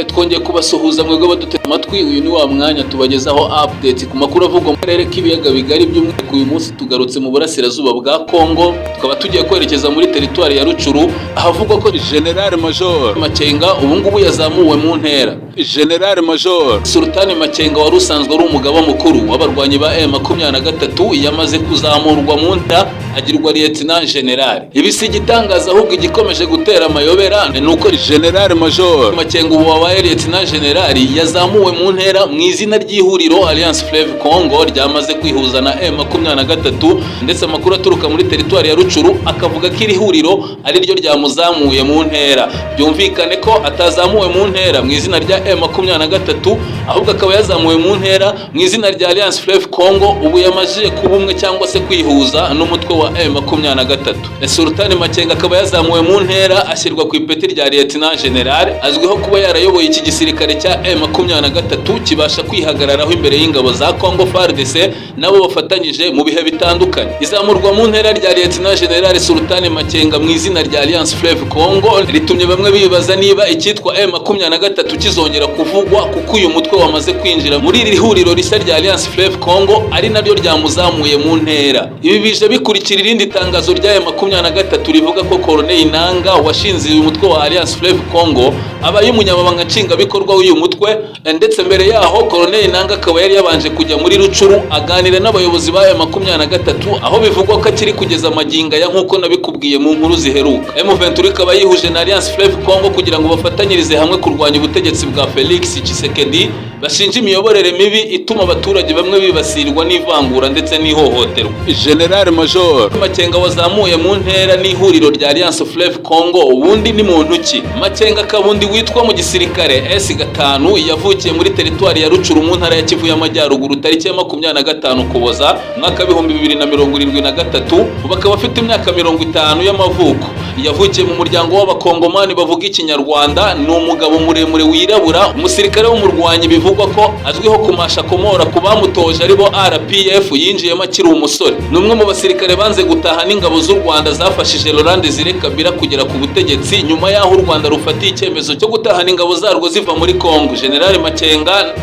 Twongeye kubasuhuza mwebwe baduteze amatwi. Uyu ni wa mwanya tubagezaho update ku makuru avugwa mu karere k'ibiyaga bigari. By'umwihariko uyu munsi tugarutse mu burasirazuba bwa Kongo, tukaba tugiye kwerekeza muri teritwari ya Rucuru, ahavugwa ko General Major Makenga ubu ngubu yazamuwe mu ntera. General Major Sultani Makenga wari usanzwe ari umugaba mukuru w'abarwanyi ba M23 yamaze kuzamurwa mu ntera, agirwa Lieutenant General. Ibi si igitangaza, ahubwo igikomeje gutera amayobera ni uko General Major Makenga ubu wabaye Lieutenant General yazamuwe mu ntera mu izina ry'ihuriro Alliance Fleuve Congo ryamaze kwihuza na M23, ndetse amakuru aturuka muri teritwari ya Rucuru akavuga ko iri huriro ari ryo ryamuzamuye mu ntera. Byumvikane ko atazamuwe mu ntera mu izina rya M23, ahubwo akaba yazamuwe mu ntera mu izina rya Alliance Fleuve Congo, ubu yamaze kuba umwe cyangwa se kwihuza n'umutwe wa M23. Sultani Makenga akaba yazamuwe mu ntera, ashyirwa ku ipeti rya Lieutenant General. Azwiho kuba yarayoboye iki gisirikare cya M23 kibasha kwihagararaho imbere y'ingabo za Congo FARDC nabo bafatanyije mu bihe bitandukanye. Izamurwa mu ntera rya Lieutenant General Sultani Makenga mu izina rya Alliance Fleuve Congo ritumye bamwe bibaza niba icyitwa M23 kizongera kuvugwa, kuko uyu mutwe wamaze kwinjira muri iri huriro rishya rya Alliance Fleuve Congo ari naryo ryamuzamuye mu ntera. Ibi bije bikurikira irindi tangazo rya M23 rivuga ko Corneille Nanga washinze uyu mutwe wa Alliance Fleuve Congo abaye umunyamabanga nshingwabikorwa w'uyu mutwe. Ndetse mbere yaho Corneille Nanga akaba yari yabanje kujya muri Rucuru aganira n'abayobozi ba M23, aho bivugwa ko akiri kugeza amagingo aya, nk'uko nabikubwiye mu nkuru ziheruka. M23 ikaba yihuje na Alliance Fleuve Congo kugira ngo bafatanyirize hamwe kurwanya ubutegetsi bwa Felix Tshisekedi bashinja imiyoborere mibi ituma abaturage bamwe bibasirwa n'ivangura ndetse n'ihohoterwa. General Major Makenga wazamuye mu ntera n'ihuriro rya Alliance Fleuve Congo ubundi ni muntu ki? Makenga Kabundi witwa mu gisirikare S5 yavukiye muri teritwari ya Rucuru mu ntara ya Kivu y'Amajyaruguru tariki ya 25 Ukuboza mwaka 2073, ubu akaba afite imyaka 50 y'amavuko. Yavukiye mu muryango w'abakongomani bavuga Ikinyarwanda. Ni umugabo muremure wirabura, umusirikare w'umurwanyi bivugwa ko azwiho kumasha akomora ku bamutoje aribo RPF yinjiyemo akiri umusore. Ni umwe mu basirikare banze gutaha n'ingabo z'u Rwanda zafashije Laurent Desire Kabila kugera ku butegetsi nyuma y'aho u Rwanda rufatiye icyemezo cyo gutahana ingabo zarwo ziva muri Congo. General Makenga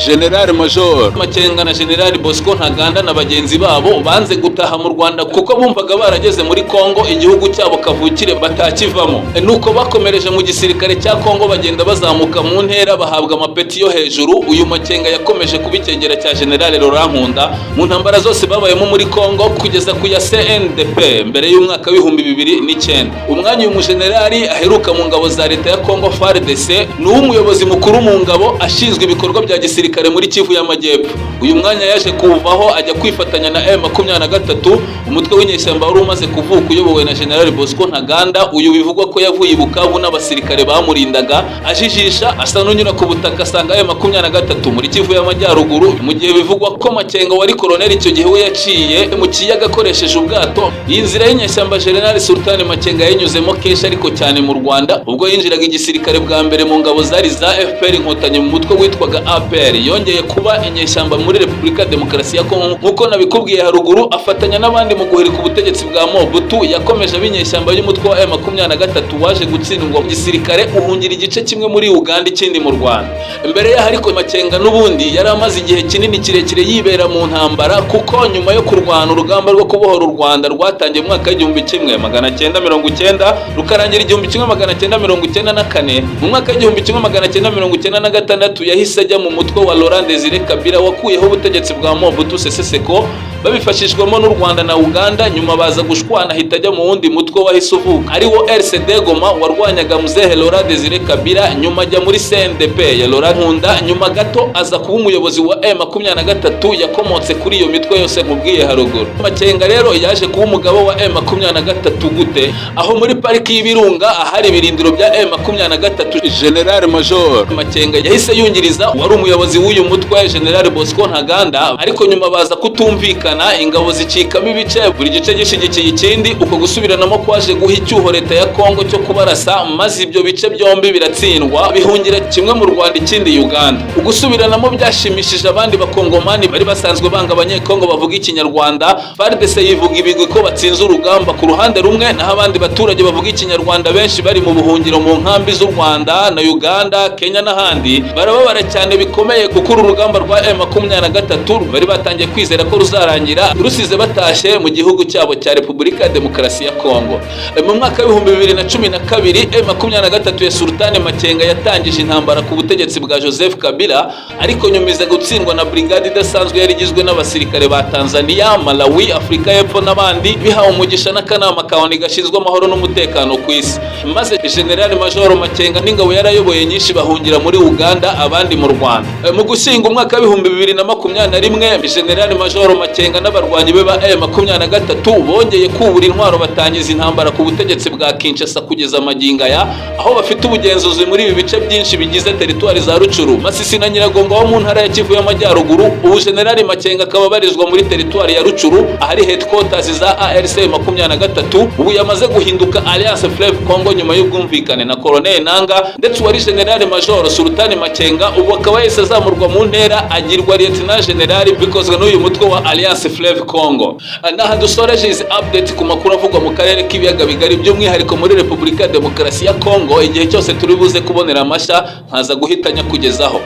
General Major Makenga na General Bosco Ntaganda na bagenzi babo banze gutaha mu Rwanda kuko bumvaga barageze muri Congo igihugu cyabo kavukire batakivamo. Nuko bakomereje mu gisirikare cya Congo, bagenda bazamuka mu ntera, bahabwa amapeti yo hejuru. Uyu Makenga yakomeje kuba icyegera cya General Laurent Nkunda mu ntambara zose babayemo muri Congo kugeza ku ya CNDP mbere y'umwaka w'2009. Umwanya uyu mujenerali aheruka mu ngabo za leta ya Congo FARDC ni uw'umuyobozi mukuru mu ngabo ashinzwe ibikorwa bya gisirikare muri Kivu y'Amajyepfo. Uyu mwanya yaje kuwuvaho ajya kwifatanya na M23, umutwe w'inyeshyamba wari umaze kuvuka uyobowe na General Bosco Ntaganda. Uyu bivugwa ko yavuye i Bukavu n'abasirikare bamurindaga, ajijisha asa n'unyura ku butaka asanga M23 muri Kivu y'Amajyaruguru, mu gihe bivugwa ko Makenga wari koloneli icyo gihe we yaciye mu kiyaga akoresheje ubwato. Iyi nzira y'inyeshyamba General Sultani Makenga yayinyuzemo kenshi, ariko cyane mu Rwanda ubwo yinjiraga igisirikare bwa mbere mu ngabo zari za FPR Inkotanyi mu mutwe witwaga APR. Yongeye kuba inyeshyamba muri Repubulika Demokarasi ya Kongo nk'uko nabikubwiye haruguru, afatanya n'abandi mu guhirika ubutegetsi bwa Mobutu. Yakomeje ab'inyeshyamba y'umutwe wa M23 waje gutsindwa mu gisirikare, uhungira igice kimwe muri Uganda ikindi mu Rwanda. Mbere yaho ariko Makenga n'ubundi yari amaze igihe kinini kirekire yibera mu ntambara, kuko nyuma yo kurwana urugamba rwo kubohora u Rwanda rwatangiye mu mwaka w'1990 rukarangira 1994, mu mwaka w'1996 yahise ajya mu mutwe wa Laurent Desire Kabila wakuyeho ubutegetsi bwa Mobutu Sese Seko babifashijwemo n'u Rwanda na Uganda. Nyuma baza gushwana, ahita ajya mu wundi mutwe wahise uvuka ari wo RCD Goma warwanyaga Muzehe Laurent Desire Kabila. Nyuma ajya muri CNDP ya Laurent Nkunda, nyuma gato aza kuba umuyobozi wa M23 yakomotse kuri iyo mitwe yose nkubwiye haruguru. Makenga rero yaje kuba umugabo wa M23 gute? Aho muri pariki y'Ibirunga ahari ibirindiro bya M23, General Major Makenga yahise yungiriza wari umuyobozi w'uyu mutwe General Bosco Ntaganda, ariko nyuma baza kutumvikana. kumvikana, ingabo zicikamo ibice, buri gice gishyigikiye ikindi. Uko gusubiranamo kwaje guha icyuho leta ya Kongo cyo kubarasa, maze ibyo bice byombi biratsindwa, bihungira kimwe mu Rwanda, ikindi Uganda. Ugusubiranamo byashimishije abandi Bakongomani bari basanzwe banga Abanyekongo bavuga Ikinyarwanda. FARDC yivuga ibigwi ko batsinze urugamba ku ruhande rumwe, naho abandi baturage bavuga Ikinyarwanda benshi bari mu buhungiro mu nkambi z'u Rwanda na Uganda, Kenya n'ahandi barababara cyane bikomeye, kuko uru rugamba rwa M23 bari batangiye kwizera ko ruzarangira rusize batashye mu gihugu cyabo cya Repubulika ya Demokarasi ya Kongo. Mu mwaka w'2012, M23 ya Sultani Makenga yatangije intambara ku butegetsi bwa Joseph Kabila, ariko nyuma iza gutsindwa na brigade idasanzwe yari igizwe n'abasirikare ba Tanzania, Malawi, Afurika y'Epfo n'abandi, bihawe umugisha n'akanama ka ONU gashinzwe amahoro n'umutekano ku isi, maze General Major Makenga n'ingabo yarayoboye nyinshi bahungira muri Uganda, abandi mu Rwanda. Mu gushyinga umwaka w'2021, General Major Makenga n'abarwanyi be ba M23 bongeye kubura intwaro, batangiza intambara ku butegetsi bwa Kinshasa kugeza amagingo aya, aho bafite ubugenzuzi muri ibi bice byinshi bigize teritwari za Rutshuru, Masisi na Nyiragongo ho mu ntara ya Kivu y'Amajyaruguru. Ubu General Makenga akaba abarizwa muri teritwari ya Rutshuru, ahari headquarters za ARC 23, ubu yamaze guhinduka Alliance Fleuve Congo nyuma y'ubwumvikane na Colonel Nanga. Ndetse uwari General Major Sultani Makenga ubu akaba yahise azamurwa mu ntera, agirwa Lieutenant General, bikozwe n'uyu mutwe wa Alliance Fleuve Congo. Naha dusoreje izi update ku makuru avugwa mu karere k'Ibiyaga Bigari, by'umwihariko muri Repubulika ya Demokarasi ya Congo. Igihe cyose turi buze kubonera amashya, nkaza guhita nyakugezaho.